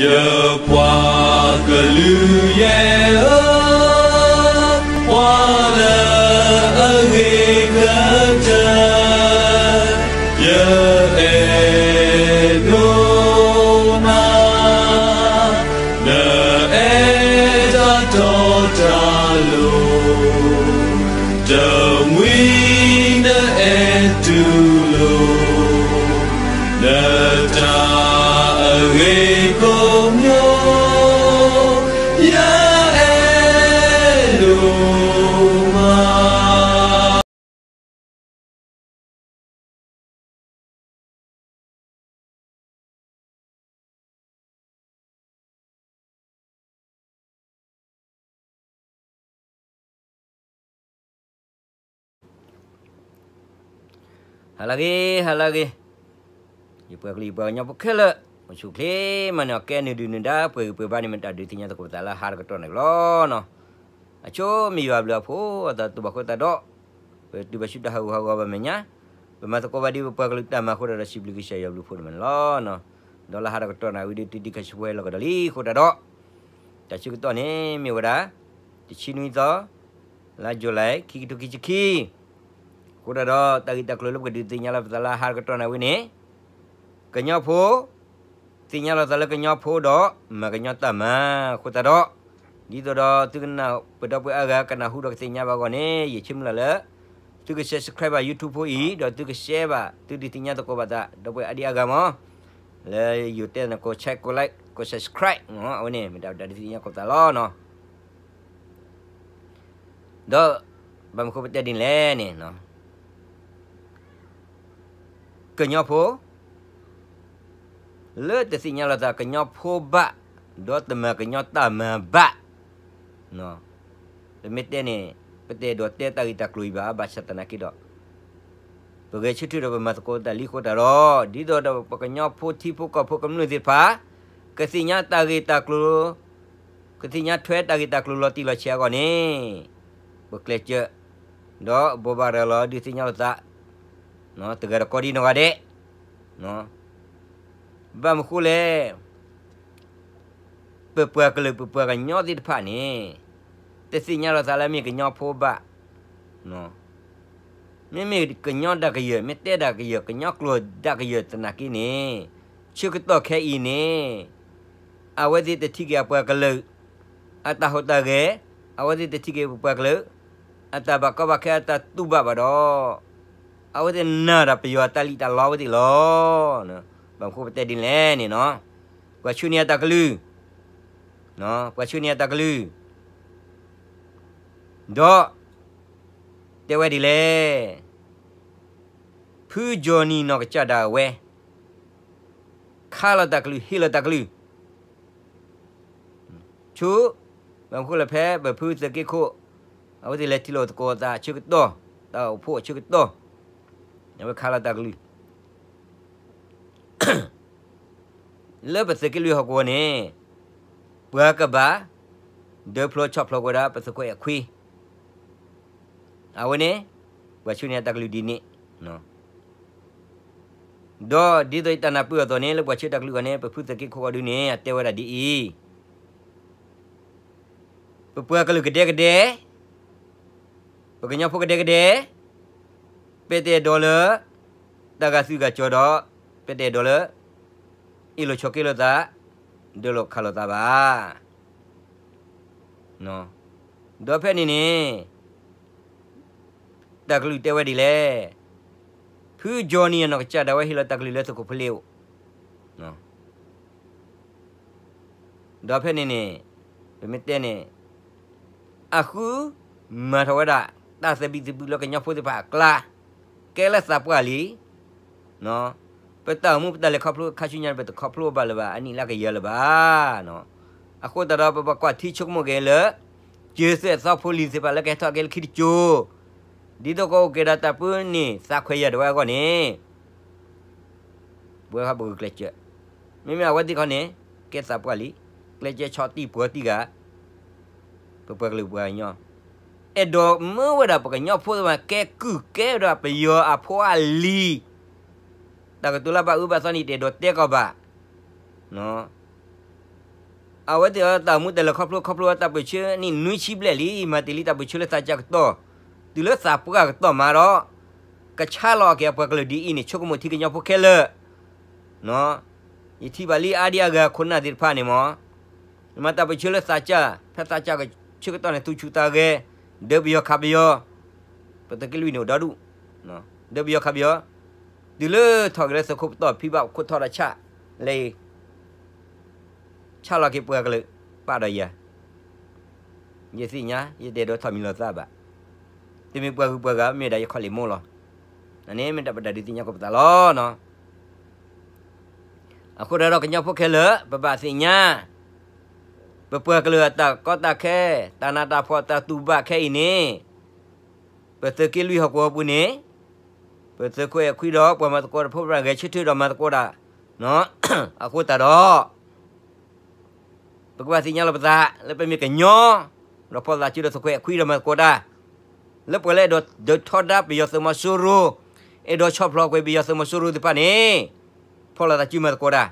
ယပှၤကလုာ်ယဲၢ်ဧၢ, ပှၤလၢအဂ့ၤကတၢၢ်, ယအဲၣ်ဒိးနၤ, နအဲၣ်တၢ်တီတၢ်လိၤ, တမှံၤနအဲၣ်တူၢ်လိာ် နတၢ်အဂ့ၤကိးမံၤ, ယအဲၣ်ဒိးမး. ဟါလၢအဂ့ၤ, ဟါလၢအဂ့ၤ, ယပှၤကလုာ်ယပှၤကညီဖိခဲလၢာ်, အိၣ်ဆူၣ်ချ့မၤန့ၢ်အီၤ ကဲနုာ်ဒုးနုာ်ဒါ ပှဲၤဂံၢ်ပှဲၤဘါန့ၣ် မ့ၢ်တၢ်ဒုးသ့ၣ်ညါသကိးပသးလၢဟါတကတီၢ်န့ၣ်လီၤနီၤ. အဆိမ့ၢ်ယွၤဘျုးအဖှိၣ် အသးတူၢ်ဘၣ်ဃိသတးဒီး ပတုၤဘၣ်ဆူတၢ်ဟးဂူာ်ဟးဂီၤဘၣ်မဲာ်ညါ, ပမၤသကိးဘၣ်ဒ်ပပှၤကလုာ်တၢ်မၤအဃိသတးဒီး စံးဘျုးကစၢ်ယွၤဘျုးဖှိၣ်န့ၣ်မးန့ၣ်လီၤ. ဒီးလၢဟါတကတီၢ်န့ၣ် ဝံၤဒုးတုၤဒံးခါဆူဝဲလီၤကဒီးလံအဃိသတးဒီး တၢ်ဆၢကတီၢ်န့ၣ်မ့ၢ်ဝဲဒၣ် တဆံနွံသီ လါယူၤလံ ခံကထိခံဆံခံ, အဃိသတးဒီး တၢ်ဂ့ၢ်တၢ်ကျိၤလၢပကဒုးသ့ၣ်ညါလီၤပသးလၢဟါတကတီၢ်န့ၣ်ဝဲန့ၣ် ကညီဖိ သ့ၣ်ညါလီၤသးလၢကညီဖိဒီး မၤကညီတၢ်မၤအဃိသတးဒီး ဒ်သိးဒီးသုကနၢ်ပၢၢ်ဒီပုၢ်ဝဲၢ်အါဂၤ ကနၢ်ဟူဒီးကသ့ၣ်ညါဘၣ်အဂီၢ်န့ၣ် ယဆၢမုၢ်လၢ်လၢ သုက subscribe ဘၣ် YouTube ဖိအံၤ ဒီးသုကshareဘၣ် သုဒုးသ့ၣ်ညါသကိးဘၣ်သး ဒီပုၢ်ဝဲၢ်အါဒံအါဂၤမး လၢယိၤတဲန့ၣ် ကိးshare ကိးlike ကိးsubscribe အဝဲန့ၣ် မ့ၢ်တၢ်ဒုးသ့ၣ်ညါသကိးသးလီၤနီၤ. ဒီးဘၣ်မနုၤဃိပတဲဒ်န့ၣ်လဲၣ်န့ၣ် ကညီဖိ လၢတသ့ၣ်ညါလီၤသးကညီဖိဘၣ် ဒီးတမၤကညီတၢ်မၤဘၣ် ပမ့ၢ်တဲန့ၣ် ပတအဲၣ်ဒိးတဲတၢ်ဂ့ၢ်တၢ်ကျိၤအံၤဘၣ် ဘၣ်ဆၣ်သနာ်က့ဒီး ပဂဲၤဆၢထၢၣ်ဒီးပမၤသကိးတၢ်လံအဃိသတးဒီး ဒ်သိးဒီးပကညီဖိထံဖိကီၢ်ဖိကမျၢၢ်သ့ၣ်တဖၣ် ကသ့ၣ်ညါတၢ်ဂ့ၢ်တၢ်ကျိၤ ကသ့ၣ်ညါထွဲတၢ်ဂ့ၢ်တၢ်ကျိၤလီၤတံၢ်လီၤဆဲးအဂီၢ်န့ၣ် ပကျဲးစၢး ဒီးဘိးဘၣ်ရၤလီၤဒုးသ့ၣ်ညါလီၤသး တဂၤဒီးကိးဒံနီၢ်ဂၤဒဲး ဘၣ်မနုၤဃိလဲၣ် ပပှၤကလုာ်ပပှၤကညီသ့ၣ်တဖၣ်န့ၣ် တသ့ၣ်ညါလီၤသးလၢမ့ၢ်ကညီဖိဘၣ် မ့မ့ၢ်ကညီဒၣ်ကယၢၤ မ့ၢ်တဲဒၣ်ကယၢၤ ကညီကျိာ်ဒၣ်ကယၢၤသနာ်က့န့ၣ် ဆၢကတီၢ်ခဲအံၤန့ၣ် အဝဲသ့ၣ်တထံၣ်က့ၤအပှၤကလုာ် အတၢ်ဟူးတၢ်ဂဲၤ အဝဲသ့ၣ်တထံၣ်က့ၤပပှၤကလုာ် အတၢ်ဘၣ်ကီဘၣ်ခဲအတၢ်တူၢ်ဘၣ်ဘၣ်ဒီး အဝဲသ့ၣ်နာ်ဒီးပယီၤအတၢ်လံၣ်တၢ်လီအဝဲသ့ၣ်လီၤ. ဘၣ်မနုၤဃိပတဲဒ်လဲၣ်န့ၣ်နီၤ ပှၤဆှၢန့ၢ်အတၢ်ကလုၢ် ပှၤဆှၢန့ၢ်အတၢ်ကလုၢ် ဒီး တဲဝဲဒ်လဲၣ် ဖုကၠီနံၤနီၢ်ကစၢ်ဒၣ်ဝဲ ခးလီၤတၢ်ကလုၢ် ဟ့ၣ်လီၤတၢ်ကလုၢ် ဆူ ဘၣ်မနုၤဃိလဲၣ်ဖဲပဖုသုးက့ခိၣ် အဝဲသ့ၣ်လဲၤထံၣ်လိာ်သကိးသးအဆၢကတီၢ် တၢ်အိၣ်ဖှိၣ်အဆၢကတီၢ် အဝဲခးလီၤတၢ်ကလုၢ် လၢပသုးက့လွံၢ်ဟီၣ်ကဝီၤန့ၣ် ပှၤကဘၣ် ဒၢဖျိဆီၣ်ဖျိကွံာ်ဝဲဒၣ်ပသုးခိၣ်အဲၣ်ခွံ အဝဲန့ၣ် ပှၤဆှၢန့ၢ်အတၢ်ကလုၢ်ဒ်န့ၣ် ဒီးဒ်သိးယတၢ်နၢ်ပၢၢ်အသိးန့ၣ် လၢပှၤဆှၢတၢ်ကလုၢ်အဂီၢ်န့ၣ် ပဖုသုးက့ခိၣ်အီၤဒုန့ၣ် အတဲဝဲဒၣ်ဒ်အံၤ ပပှၤကလုာ်ကဒဲကဒဲ ပကညီဖိကဒဲကဒဲ ပတအဲၣ်ဒိးလၢ တၢ်ဂာ်သွံၣ်ဂာ်စီၤဒီး ပတအဲၣ်ဒိးလၢ အ့ၣ်လိာ်ဆိးက့လိာ်သး ဒၢလိာ်ခးလိာ်သးဘၣ်. ဒီးဖဲန့ၣ်န့ၣ် တၢ်ကလုၢ်တဲဝဲဒ်လဲၣ်, ဖုကၠီနံၤအနီၢ်ကစၢ်ဒၣ်ဝဲဟ့ၣ်လီၤတၢ်ကလုၢ်လၢသုးခိၣ်ဖိလ့ၤအိၣ် ဒီးဖဲန့ၣ်န့ၣ် ပမ့ၢ်တဲန့ၣ် အဃုမၤထီၣ်ဝဲဒၣ် တၢ်သဘံၣ်သဘုၣ်လၢကညီဖိသ့ၣ်တဖၣ်အကျါ ကဲလၢသးပှၢ်လံ. ပတၢ်အိၣ်မူပတၢ်လဲၤခီဖျိခါဆူညါန့ၣ် ပတခီဖျိဘၣ်လၢၤဘၣ် အနံၣ်လၢကယၤလၢၤဘၣ်. အဃိသတးဒီး ပဘၣ်ကွၢ်ထံဆိကမိၣ်က့ၤလၢ ကၠၢၤသွဲၣ်သီဖိလံၤသ့ၣ်တဖၣ်လၢကဟဲထီၣ်က့ၤလၢခံတစိၤ ဒ်သိးကအိၣ်က့ၤဒီးတၢ်ပၢနုာ်သးခွဲးယာ်ဒၣ်ဝဲအဂီၢ်န့ၣ် ပဝဲဟီၣ်ပဂုာ်ကျဲးစၢး, မ့မ့ၢ်အဝဲသ့ၣ်ခီန့ၣ် ကဲသးပှၢ်လံ, ကျဲးစၢးဆီၣ်တံၢ်ပှီၤတံၢ်ဂၤ ပပှၤကလုာ်ပှၤကညီ အဲၣ်ဒိးမၢဝဲဒၣ်ပကညီဖိသ့ၣ်တဖၣ် ကဲကုၢ်ကဲဝဲဒၣ်ပယီၤအဖိအလံၤ, တၢ်ကတိၤလၢဘၣ်အၢဘၣ်သီန့ၣ် တအဲၣ်ဒိးတဲကီးဘၣ်. အဝဲသ့ၣ်အတၢ်အိၣ်မူတၢ်လဲၤခီဖျိခီဖျိအတၢ်ပၢၢ်ဆၢနံၣ်နွံဆံဘျဲၣ်လံ, မၤတ့ၢ်လံတၢ်ပၢၢ်ဆၢလၢသးစၢ်ကတီၢ်, တုၤလၢသးပှၢ်ကတီၢ်မးဒီး, ကဆါလီၤက့ၤအပှၤကလုာ်ဒ်အံၤန့ၣ် ဆိကမိၣ်ထံကညီဖိခဲလၢာ်, ယထံၣ်ဘၣ်လံအါဒံအါဂၤခိၣ်နၢ်သ့ၣ်တဖၣ်န့ၣ်မ့ၢ်, မၤတၢ်ပၢၢ်ဆၢလၢသးစၢ်, ဖဲသးစၢ်ဆၢကတီၢ်န့ၣ် သူၣ်ဆူၣ်သးဂဲၤ, ဒၢပယီၤခးပယီၤ, ပသုးက့လွံၢ်န့ၣ်အိၣ်ဒီဒူၣ်, ဒၢပယီၤခးပယီၤ, တုၤလၢထီၣ်က့ၤလၢသုးခိၣ်ပတီၢ်ဖံဘၣ်ခိၣ်ထီၣ်ဒီးဆၣ်, လဲၤ ဆါလီၤက့ၤပှၤကလုာ်, ပာ်ဒီးယၤ, ယသ့ၣ်ညါ ယတအဲၣ်ဒိးထီၣ်မံၤလီၤသးဘၣ်, တမ့ၢ်ပှၤဂုၤပှၤဂၤ မ့ၢ်ဒၣ်ယခီၣ်လ့ၣ်မိၢ်လီၤ, အန့ၣ်မ့ၢ်တၢ်ပတၢ်ဒုးသ့ၣ်ညါကီးပသးလီၤ. အဃိဒီးကညီဖိခဲလၢာ် ပဘၣ်သ့ၣ်ညါ, ပပှၤကလုာ်အတၢ်ကီတၢ်ခဲ, တၢ်နးတၢ်ဖှီၣ်တၢ်တူၢ်ဘၣ်ခဲအံၤန့ၣ်, ပသုးက့လွံၢ်ဟီၣ်ကဝီၤပူၤန့ၣ်, ပသုးခိၣ်အဲၣ်ခွံဒီးပှၤမၤသကိးတဖၣ် ဂဲၤဆၢထၢၣ်ဒီးမၤသကိးတၢ်, အဃိသတးဒီး ပကဘၣ်သ့ၣ်ညါလီၤပသး လၢပမ့ၢ်ကညီ, ဒီးဖီၣ်သးစုဒီးသုးခိၣ်အဲၣ်ခွံဒီးမၤသကိးတၢ်, လၢပှၤလၢအဲၣ်ဒိးဒုးထီဒါပယီၤသုးမီၤစိရိၤ, အဲၣ်ဒိးဆီၣ်ဖျိးကွံာ်ပယီၤသုးမီၤစိရိၤသ့ၣ်တဖၣ်န့ၣ်, ဖီၣ်လိာ်သးစုမၤသကိးတၢ်,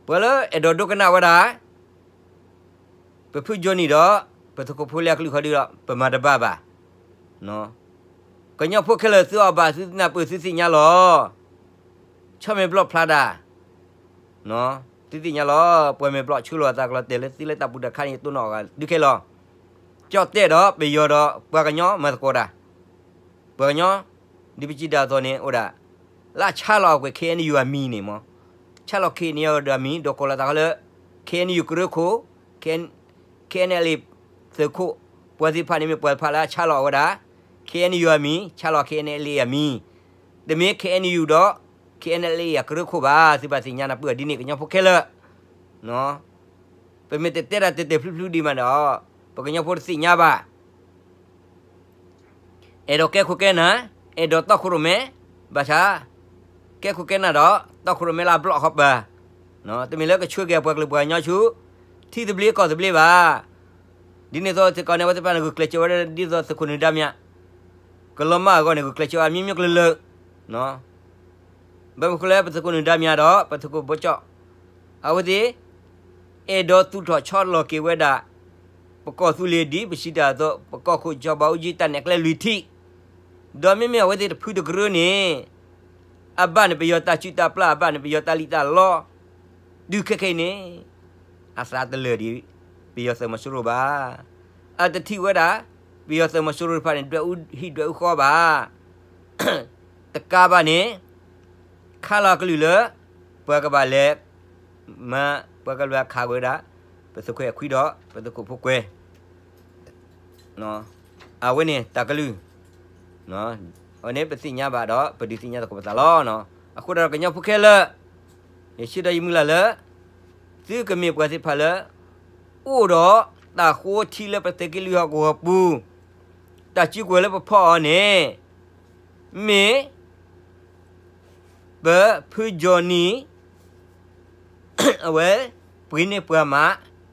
ပှၤလၢအဲၣ်ဒိးဒိကနၣ်ဝဲဒၣ် ပဖုကၠိနံၤဒီး ပသုးခိၣ်ဖိလၢအကလုၢ်ဃီဒုဒီး ပမၤတဘၣ်ဘၣ်. ကညီဖိခဲလၢာ် သုအီၣ်ဘၣ်သုနၢ်ပၢၢ်သုသ့ၣ်ညါလီၤ. ဆီမ့ၢ်ဘျီၣ်ဖျါဒၣ်, သုသ့ၣ်ညါလီၤ. ပှၤမ့ၢ်ဘျီၣ်ဆှၢလိာ်အသးကလီၤတဲာ်လၢသုလၢတၢ်ပူၤတၢ်ခါန့ၣ် ယတိၢ်နီၣ်အဂၤဒုးခဲလီၤ. ကၠီၣ်တဲၣ်ဒီးပယီၤဒီးပှၤကညီမၤသကိးတၢ်, ပှၤကညီ ဒ်ပစံးတၢ်အသိးန့ၣ် အိၣ်ဒၣ် လၢအဆါလီၤအကွဲၢ် ခ့ၣ်အဲၣ်ယူၣ် အမံၤန့ၣ်မ့ၢ်, ဆါလီၤ ခ့ၣ်အဲၣ်ယူၣ် အမံၤ ဒီးကိးလီၤသးလၢ ခ့ၣ်အဲၣ်ယူၣ် ကရၢခိၣ်, ခ့ၣ်အဲၣ်အဲၣ်လ် သုးခိၣ်, ပှၤသ့ၣ်တဖၣ်န့ၣ်မ့ၢ်ပှၤတဖၣ်လၢအဆါလီၤဝဲဒၣ် ခ့ၣ်အဲၣ်ယူၣ် အမံၤ, ဆါလီၤ ခ့ၣ်အဲၣ်အဲၣ်လ် အမံၤ, တမ့ၢ် ခ့ၣ်အဲၣ်ယူၣ် ဒီး ခ့ၣ်အဲၣ်အဲၣ်လ် အကရၢခိၣ်ဘၣ်. သုဘၣ်သ့ၣ်ညါနၢ်ပၢၢ်ဒ်န့ၣ် ကညီဖိခဲလၢာ် ပမ့ၢ်တတဲတၢ်တဲာ်တဲာ်ဖျုးဖျုးဒံးမးဒီး ပကညီဖိတသ့ၣ်ညါဘၣ်. အဲၣ်ဒိးကဲခိၣ်ကဲနၢ်, အဲၣ်ဒိးတီခိၣ်ရိၣ်မဲ, ဘၣ်ဆၣ် ကဲခိၣ်ကဲနၢ်ဒီး တီခိၣ်ရိၣ်မဲလၢအဘျီၣ်ဃီပၤ, တမ့ၢ်လၢကဆှၢက့ၤအပှၤကလုာ်ပှၤကညီဆူ ထံသဘျ့ကီၢ်သဘျ့ဘၣ်. ဒ်န့ၣ်အသိးစ့ၢ်ကီးန့ၣ် အဝဲသ့ၣ်တဖၣ်န့ၣ်ဂုာ်ကျဲးစၢးဝဲဒၣ်ဒ်သိးသုးခိၣ်နၢၤဒါမြ, ကလီၤမၢ်အဂီၢ်န့ၣ် ဂုာ်ကျဲးစၢးဝဲအမျိုးမျိုးကလုာ်လၢာ် ဘၣ်မနုၤဃိလဲၣ် ပသုးခိၣ်နၢၤဒါမြဒီး ပသုးခိၣ်ဘိကၠီၣ် အဝဲသ့ၣ် အဲၣ်ဒိးသူၣ်ထီၣ်ဆီလီၤက့ၤဝဲဒၣ် ပကီၢ်သူလ့ၤဒ်ပစံးတၢ်အသိး ပကီၢ်ခိၣ်စီၤဘးအူကၠံတၢ်နဲၣ်ကျဲလွံၢ်ထံၣ်, ဒီးမ့မ့ၢ်အဝဲသ့ၣ်တဖုတကရၢန့ၣ် အဘၣ်န့ၣ်ပယီၤတၢ်စုၣ်တၢ်ပျၢ် အဘၣ်န့ၣ်ပယီၤတၢ်လံၣ်တၢ်လီ, ဒုးခဲခဲအံၤန့ၣ် အသးတလၢာ်ဒံး ပယီၤသုးမီၤစိရိၤဘၣ်. အတထံၣ်ဝဲဒၣ် ပယီၤသုးမီၤစိရိၤတဖၣ်န့ၣ် ဒွဲၣ်အူဟံၣ်ဒွဲၣ်အူဃီဘၣ်. တကးဘၣ်န့ၣ် ခးလီၤအကလုၢ်လၢ ပှၤကဘၣ်လဲၤ မၤ ပှၤကလုာ်အခးကွံာ်ဝဲဒၣ် ပသုးခိၣ်အဲၣ်ခွံဒီး ပသုးခိၣ်ဖိကွဲၤ အဝဲန့ၣ်တၢ်ကလုၢ် အဝဲန့ၣ်ပသ့ၣ်ညါဘၣ်ဒီး ပဒုးသ့ၣ်ညါသကိးပသးလီၤ. အဃိဒီးကညီဖိခဲလၢာ် ယဆၢဒီးယမုၢ်လၢ်လၢ သုကမ့ၢ်ပှၤသ့ၣ်တဖၣ်လၢ အိၣ်ဒီးတၢ်ဃိထံလၢပသုးက့လွံၢ်ဟီၣ်ကဝီၤပူၤ တၢ်စုကဝဲၤလၢပဖီၣ်အီၤန့ၣ် မ့ၢ် ပဖုကၠီၣ်နံၤ အဝဲ ပှ့ၤန့ၢ်ပှၤမး,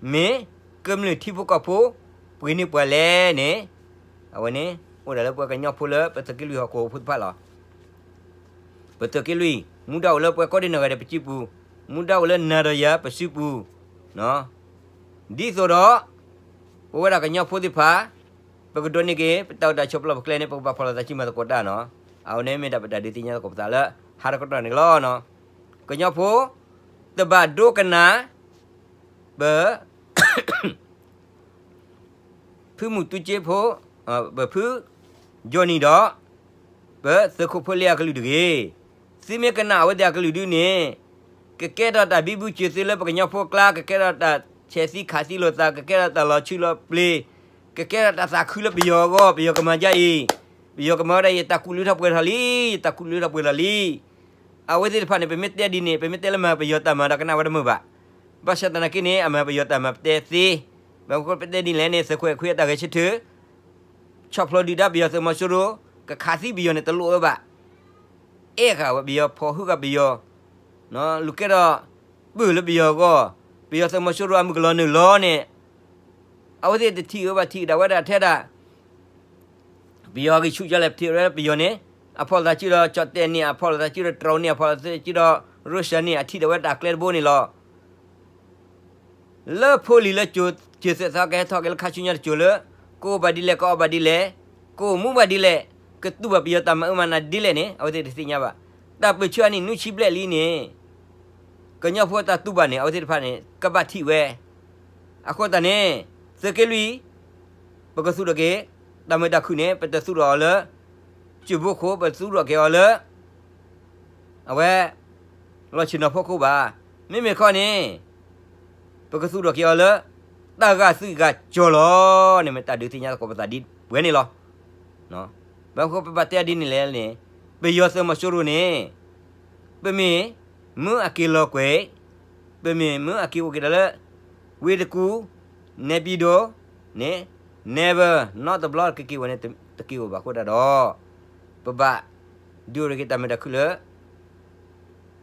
မ့ၢ်ကမျၢၢ်ထံဖိကီၢ်ဖိ ပှ့ၤန့ၢ်ပှၤလဲၣ်န့ၣ်, အဝဲန့ၣ် အိၣ်ဒၣ်လၢပှၤကညီဖိလၢပသုးက့လွံၢ်ဟီၣ်ကဝီၤဖိတဖၣ်လီၤ. ပသုးက့လွံၢ် မူဒါအိၣ်လၢပှၤကိးဒံနီၢ်ဂၤဒဲးပစုပူၤ, မူဒါအိၣ်လၢနၤဒီးယၤပစုပူၤ, ဒ်သိးဒီး ပဝဲဒၣ်ကညီဖိသ့ၣ်တဖၣ် ပကဒိးန့ၢ်က့ၤ ပတၢ်အိၣ်တၢ်ဆိးပျီပကျဲန့ၣ် ပကဘၣ်ဖီၣ်လိာ်သးစုမၤသကိးတၢ်နီၤ. အဝဲန့ၣ်မ့ၢ်ဒၣ်ပတၢ်ဒုးသ့ၣ်ညါသကိးပသးလၢ ဟးတကတီၢ်န့ၣ်လီၤ. ကညီဖိ တဘၣ်ဒိကနၣ် ပ ဖုမူတူစ့ဖိ, ပဖုကၠီၣ်နံၤဒီး ပသုးခိၣ်ဖိလ့အကလုၢ်တဂ့ၤ. သုမ့ၢ်ကနၣ်အဝဲသ့ၣ်အကလုၢ်ဒုန့ၣ် ကကဲထီၣ်တၢ်ဘံဘူစၢၤသုလၢပကညီဖိအကျါ, ကကဲထီၣ်တၢ်ဆဲးသံခးသံလိာ်သး, ကကဲထီၣ်တၢ်လီၤဆူးလီၤပျ့ၤ, ကကဲထီၣ်တၢ်သးခုလၢပယီၤအဂီၢ်, ပယီၤကမၤဒ်အံၤ, ပယီၤကမၤဝဲဒၣ်အံၤ တၢ်ကူၣ်လၢထီၣ်ပှဲၤထီၣ်လံ, ယတၢ်ကူၣ်လၢထီၣ်ပှဲၤထီၣ်လံ. အဝဲသ့ၣ်တဖၣ်န့ၣ် ပမ့ၢ်တဲဒ်န့ၣ် ပမ့ၢ်တဲလၢမၤပယီၤတၢ်မၤဒီးကနၣ်ဝဲတမုာ်ဘၣ်. ဘၣ်ဆၣ်သနာ်က့န့ၣ် အမၤပယီၤတၢ်မၤပတဲသ့, ဘၣ်မနုၤပတဲဒ်န့ၣ်လဲၣ်န့ၣ် သုးခိၣ်အဲၣ်ခွံအတၢ်ဂဲၤဆၢထၢၣ် ဆီၣ်ဖျိးဒုၣ်ဒါပယီၤသုးမီၤစိရိၤ ကခးသံပယီၤန့ၣ် တလိၣ်ဝဲဘၣ်. အဲၣ်ဃာ်ဝဲပယီၤ ဖီၣ်ဟုၣ်ဃာ်ပယီၤ, လူၤကဲထီၣ်ပၢၢ်လၢပယီၤအဂီၢ်, ပယီၤသုးမီၤစိရိၤအမုၢ်ကလီၤနုာ်လီၤန့ၣ် အဝဲသ့ၣ်တထံၣ်ဝဲဘၣ် ထံၣ်ဒၣ်ဝဲဒၣ်ထဲဒၣ် ပယီၤဂံၢ်ဆူၣ်ကလဲၣ် ပထံၣ်ဝဲပယီၤန့ၣ် အဖီၣ်လိာ်သးစုဒီးကၠီၣ်တဲၣ်န့ၣ် အဖီၣ်လိာ်သးစုဒီးတရူးန့ၣ် အဖီၣ်လိာ်သးစုဒီးရၢၡၢၣ်န့ၣ် အထံၣ်ဒၣ်ဝဲတၢ်ကျဲတဘိန့ၣ်လီၤ. လၢဖိလံၤလၢကၠိၤစၢၤသးကဟဲထီၣ်က့ၤလၢခါဆူညါတကၠိၤလၢ ကအိၣ်ဘၣ်ဒ်လဲၣ် ကအီၣ်ဘၣ်ဒ်လဲၣ် ကအိၣ်မူဘၣ်ဒ်လဲၣ် ကတူၢ်ဘၣ်ပယီၤတၢ်မၤအၢမၤနးဒ်လဲၣ်န့ၣ် အဝဲသ့ၣ်တသ့ၣ်ညါဘၣ်. တၢ်ပၢၢ်ဆၢအနံၣ်နွံဆံဘျဲၣ်လံန့ၣ် ကညီဖိတၢ်တူၢ်ဘၣ်န့ၣ် အဝဲသ့ၣ်တဖၣ်န့ၣ် ကဘၣ်ထံၣ်ဝဲ. အဃိသတးန့ၣ် သုးက့လွံၢ် ပကသူၣ်ထီၣ်က့ၤ တၢ်မုာ်တၢ်ခုၣ်န့ၣ် ပတသူၣ်ထီၣ်အီၤလၢ ကၠိၤဘိခိၣ် ပသူၣ်ထီၣ်က့ၤအီၤလၢ အဝဲ လီၢ်ဆ့ၣ်နီၤဖီခိၣ်ဘၣ်. မ့မ့ၢ်ခီန့ၣ် ပကသူၣ်ထီၣ်က့ၤအီၤလၢ တၢ်ဂာ်သွံၣ်ဂာ်စီၤလီၤန့ၣ် မ့ၢ်တၢ်ဒုးသ့ၣ်ညါသကိးပသးဒ်ပဝဲန့ၣ်လီၤ. ဘၣ်မနုၤပဘၣ်တဲဒ်န့ၣ်လဲၣ်န့ၣ် ပယီၤသုးမီၤစိရိၤန့ၣ် ပမ့ၢ်မၢအက့ၤလီၤကွံာ်, ပမ့ၢ်မၢအက့ၤအိၣ်က့ၤဒီးလၢ ဝ့ၢ်တကူၣ်, နဲပံၤဒိၣ်န့ၣ် never နီတဘျီကက့ၤအိၣ်န့ၣ် တက့ၤအိၣ်ဘၣ်အဃိသတးဒီး ပဘၣ်ဒုးအိၣ်က့ၤတၢ်မုာ်တၢ်ခုၣ်လၢ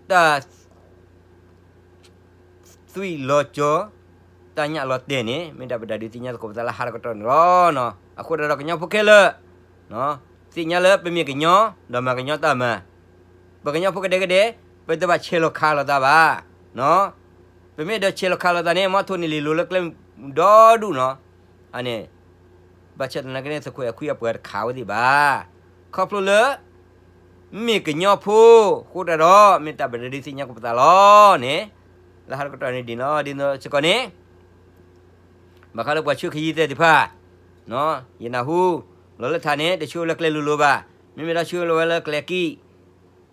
တၢ် သွံၣ်လီၤစီၤ တၢ်ညၣ်လီၤတဲာ်န့ၣ် မ့ၢ်ဒၣ်ပတၢ်ဒုးသ့ၣ်ညါသကိးပသးလၢဟါတကတီၢ်န့ၣ်လီၤ. အဃိသတးဒီးကညီဖိခဲလၢာ် သ့ၣ်ညါလၢပမ့ၢ်ကညီ ဒီးမၤကညီတၢ်မၤ, ပကညီဖိကဒဲကဒဲ ပတဘၣ်ဆဲးလီၤခးလိာ်သးဘၣ်. ပမ့ၢ်ဒီးဆဲးလီၤခးလိာ်သးန့ၣ် မ်ထိၣ်န့ၢ်လံာ်လိၤလၢကျဲမုၢ်ဒီဒူၣ်နီၤ. အန့ၣ် ဘၣ်ဆၣ်သနာ်က့န့ၣ် သုးခိၣ်အဲၤခွံအပှၤတခးဝဲသ့ၣ်ဘၣ်. ခီဖျိလၢ မ့ၢ်ကညီဖိ အဃိသတးဒီး မ့ၢ်တၢ်ပတၢ်ဒုးသ့ၣ်ညါသကိးပသးလီၤန့ၣ် လၢဟါတကတီၢ်န့ၣ်ဒ်န့ၣ်လီၤ. ဒ်သိးစ့ၢ်ကီးန့ၣ် ဘၣ်ဃးလၢပှၤဆှၢခယံၤသဲးသ့ၣ်တဖၣ် ယနၢ်ဟူ လီၤလၢထးန့ၣ် တဆှၢလၢကျဲလိၤလိၤဘၣ်. မ့မ့ၢ်ဒီးဆှၢလီၤဝဲလၢကျဲကံၣ်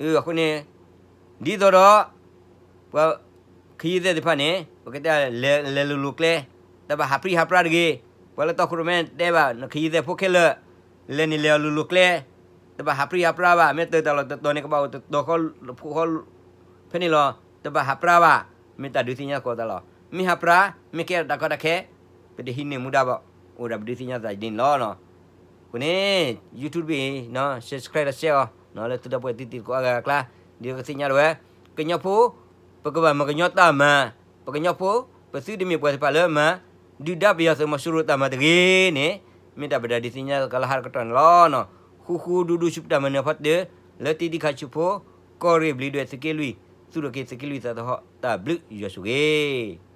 အဃိန့ၣ် ဒ်သိးဒီး ပှၤခယံၤသဲးသ့ၣ်တဖၣ်န့ၣ် ပကတဲလဲၤလိၤလိၤကျဲ, တဘၣ်ဟးပြံဟးပြါတဂ့ၤ. ပှၤလၢတီခိၣ်ရိၣ်မဲတဲဘၣ် နခယံၤသဲးဖိခဲလၢာ် လဲၤန့ၣ်လဲၤအီၤလိၤလိၤကျဲ, တဘၣ်ဟးပြံဟးပြါဘၣ်. မ့ၢ်တၢ်တၢ်လီၢ်တတီၤန့ၣ် ကဘၣ်အိၣ်တတီၤဃီ ဖိဃီ ဖဲန့ၣ်လီၤ. တဘၣ်ဟးပြါဘၣ်. မ့ၢ်တၢ်ဒုးသ့ၣ်ညါသကိးသးလီၤ. မ့ၢ်ဟးပြါ မ့ၢ်ကဲထီၣ်တၢ်ကီတၢ်ခဲ ပတဟံးန့ၢ်မူဒါဘၣ်. အိၣ်ဒၣ်ပဒုးသ့ၣ်ညါသးဒ်န့ၣ်လီၤ. အဃိန့ၣ် YouTube တဘ့ၣ်အံၤ subscribe ဒီး share အီၤ လၢသုဒီပုၢ်ဝဲၢ်သုသ့ၣ်တကိးအဂၤအကျါ ဒ်သိးကသ့ၣ်ညါဒၣ်ဝဲ ကညီဖိ ပကဘၣ်မၤကညီတၢ်မၤ, ပကညီဖိ ပသုတမ့ၢ်ပှၤသ့ၣ်တဖၣ်လၢမၤ ဒုၣ်ဒါပယီၤသုးမီၤစိရိၤတၢ်မၤတဂ့ၤန့ၣ် မ့ၢ်တၢ်ပတၢ်ဒုးသ့ၣ်ညါသကိးလၢဟါတကတီၢ်န့ၣ်လီၤ. ဃူဃူဒူဒူဆူပတၢ်မၤနၢၤအဖီတၢၢ် လၢတံၤတံၤခါဆူဖိ ကီၢ်ရ့ၣ်ဘျံးဒွဲၣ်သုးက့လွံၢ် သူၣ်ထီၣ်က့ၤသုးက့လွံၢ်သးသဟီၣ် တၢ်ဘျုးယွၤဆိၣ်ဂ့ၤ